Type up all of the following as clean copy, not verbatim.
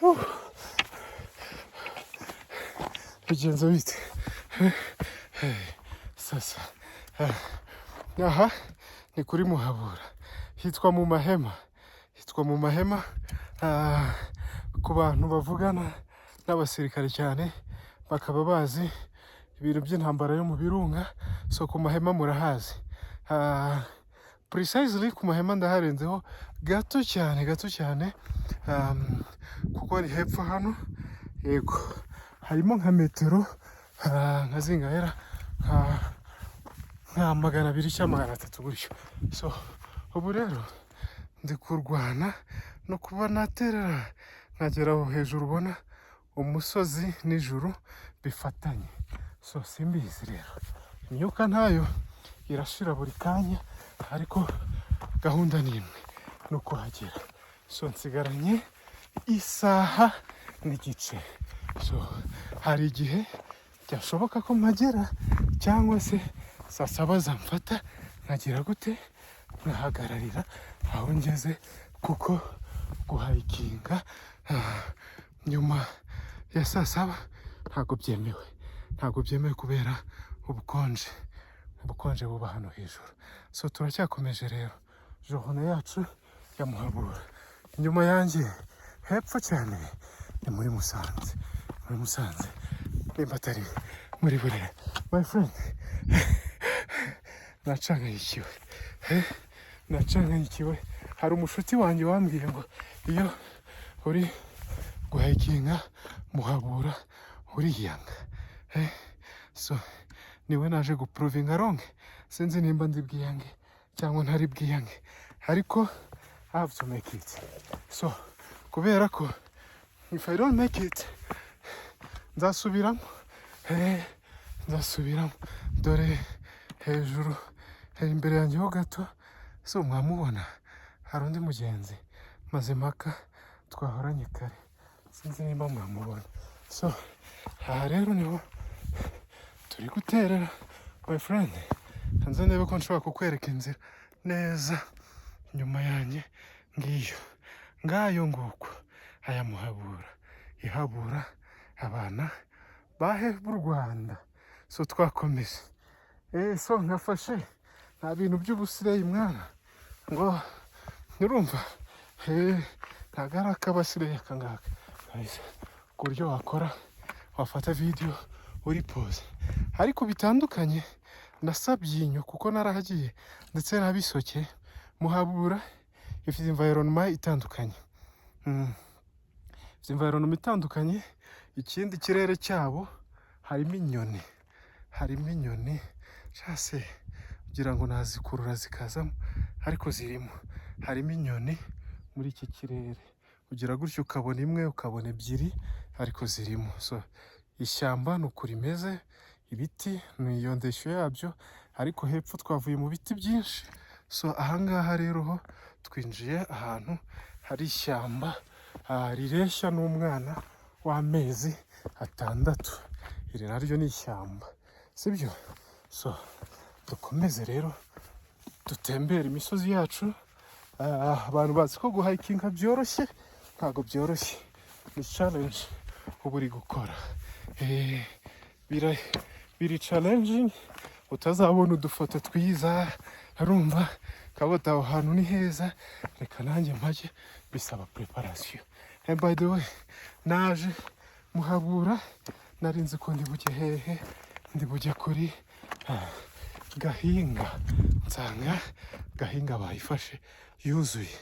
Whew. Bigenze bite? Sasa aha ni kuri Muhabura, hitwa mu mahema, hitwa mu mahema. Ku bantu bavugana n'abasirikare cyane, bakaba bazi ibintu by'intambara yo mu birunga, so ku mahema murahazi. Precisely ku mahema ndaharenzeho gato cyane, gato cyane, kuko ni hepfo hano. Yego, harimo nka metero nka zingahera, nka 200 cyangwa 300 gutyo. So ubu rero ndi kurwana no kuba naterera nkagera aho hejuru, ubona umusozi n'ijuru bifatanye. So simbizi rero, imyuka ntayo, irashira buri kanya, ariko gahunda ni imwe, ni ukuhagera. So nsigaranye isaha n'igice. So hari igihe byashoboka ko mpagera, cyangwa se saa saba zamfata nkagira gute, nkahagararira aho ngeze, kuko guhayikinga nyuma ya saa saba ntabwo byemewe, ntabwo byemewe kubera ubukonje, ubukonje buba hano hejuru. So turacyakomeje rero journée yacu ya Muhabura. Inyuma yanjye hepfo cyane ni muri Musanze, muri Musanze, nimba atari muri Burera. My friend, nacanganyikiwe. Nacanganyikiwe. Hari umushuti wanjye wambwiye ngo iyo uri guhayikinga Muhabura uriyanga. So niwe naje guprovinga wrong. Sinzi nimba ndi bwiyange cyangwa ntari bwiyange, ariko I have to make it. So kubera ko if I don't make it, nzasubiramo. Nzasubiramo. Dore hejuru hari imbere yanjye ho gato, so mwamubona, hari undi mugenzi Mazimhaka twahoranye kare, sinzi nimba mwamubona. So aha rero niho turi guterera, my friend. Hanze ndebe ko nshobora kukwereka inzira neza. Inyuma yanjye ngiyo, ngayo nguko aya Muhabura ihabura abana bahe b'u Rwanda. So twakomeje. So nkafashe, nta bintu by'ubusireyi mwana, ngo nturumva. Ntabwo ari akabasireyi aka ngaka kabisa, ku buryo wakora, wafata video uri pose. Ariko bitandukanye na Sabyinyo, kuko narahagiye ndetse na Bisoke, Muhabura ifite environment itandukanye. Ifite environment itandukanye. Ikindi, ikirere cyabo harimo inyoni, harimo inyoni shase kugira ngo nazikurura zikazamo, ariko zirimo. Harimo inyoni muri iki kirere, ugira gutyo ukabona imwe, ukabona ebyiri, ariko zirimo. So ishyamba ni uku rimeze, ibiti ni iyo ndeshyo yabyo, ariko hepfo twavuye mu biti byinshi. So ahangaha rero ho twinjiye ahantu hari ishyamba rireshya n'umwana w'amezi 6. Iri naryo ni ishyamba, sibyo? So dukomeze rero dutembere imisozi yacu. Abantu bazi ko guhayikinga byoroshye, ntabwo byoroshye, ni challenge uba uri gukora. Biri challenging, utazabona udufoto twiza, arumva kabota aho hantu ni heza, reka nanjye mpajye. Bisaba preparation. And by the way, naje Muhabura nari nzi ko ndi bujye hehe, ndi bujye kuri Gahinga, nsanga Gahinga bayifashe yuzuye.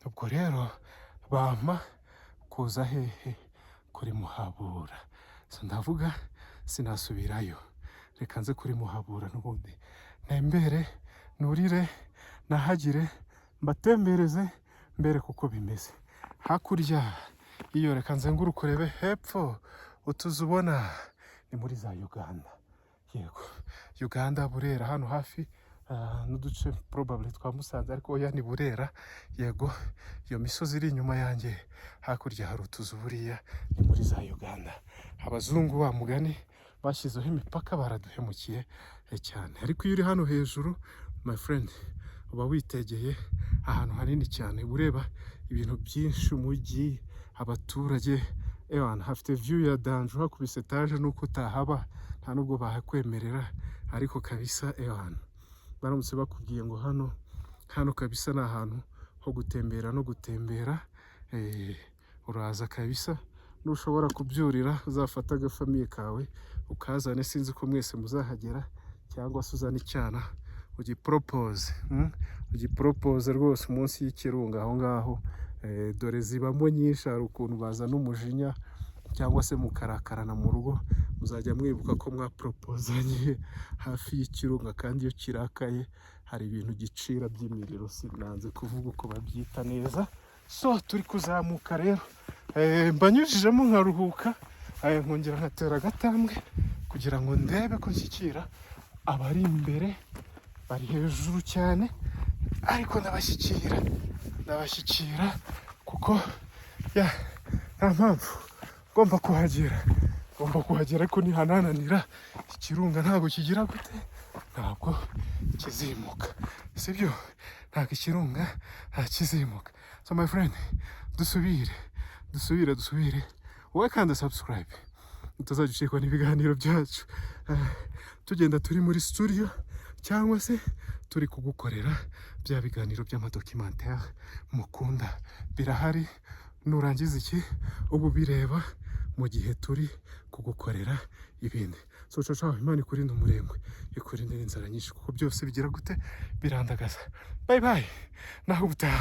Ubwo rero bampa kuza hehe? Kuri Muhabura. So ndavuga sinasubirayo, reka nze kuri Muhabura n'ubundi ntembere, nurire, nahagire, mbatembereze mbere kuko bimeze hakurya iyo. Reka nzenguruke urebe hepfo, utuzu ubona ni muri za Uganda. Yego, Uganda, Burera hano hafi, n'uduce probably twa Musanze, ariko oya, ni Burera. Yego, iyo misozi iri inyuma yanjye hakurya hari utuzu, buriya ni muri za Uganda. Abazungu wa mugani bashyizeho imipaka, baraduhemukiye cyane. Ariko iyo uri hano hejuru, my friend, uba witegeye ahantu hanini cyane, ureba ibintu byinshi, umujyi. Abaturage, ewana, hafite view ya danger. Uhakubise etaje nuko utahaba, nta nubwo bahakwemerera, ariko kabisa, ewana, baramutse bakubwiye ngo hano hano kabisa ni ahantu ho gutembera no gutembera, uraza kabisa. Nushobora kubyurira, uzafate agafamille kawe ukazane. Sinzi ko mwese muzahagera, cyangwa se uzane icyana ugiporopoze, Ugiporopoze rwose munsi y'ikirunga aho ngaho. Dore zibamo nyinshi. Hari ukuntu bazana umujinya cyangwa se mukarakarana mu rugo, muzajya mwibuka ko mwaporopozanye hafi y'ikirunga. Kandi iyo kirakaye hari ibintu gicira by'imiriro, sinanze kuvuga uko babyita neza. So turi kuzamuka rero, mbanyujijemo nkaruhuka, nkongera nkatera agatambwe kugira ngo ndebe ko nshyikira abari imbere. Bari hejuru cyane, ariko ndabashyikira, ndabashyikira, kuko ya nta mpamvu, ngomba kuhagera, ngomba kuhagera. Ariko nihanananira, ikirunga ntabwo kigira gute? Ntabwo kizimuka, sibyo? Ntabwo ikirunga kizimuka. So my friend, dusubire, dusubire, dusubire. Wowe kandi subscribe, utazajya ucikwa n'ibiganiro byacu. Tugenda turi muri studio cyangwa se turi kugukorera bya biganiro by'amadocumentaire mukunda, birahari. Nurangiza iki, ubu bireba mu gihe turi kugukorera ibindi. So ciao ciao, Imana ikurinde umurengwe, ikurinde n'inzara nyinshi, kuko byose bigira gute? Birandagaza. Bye bye, naho ubutaha.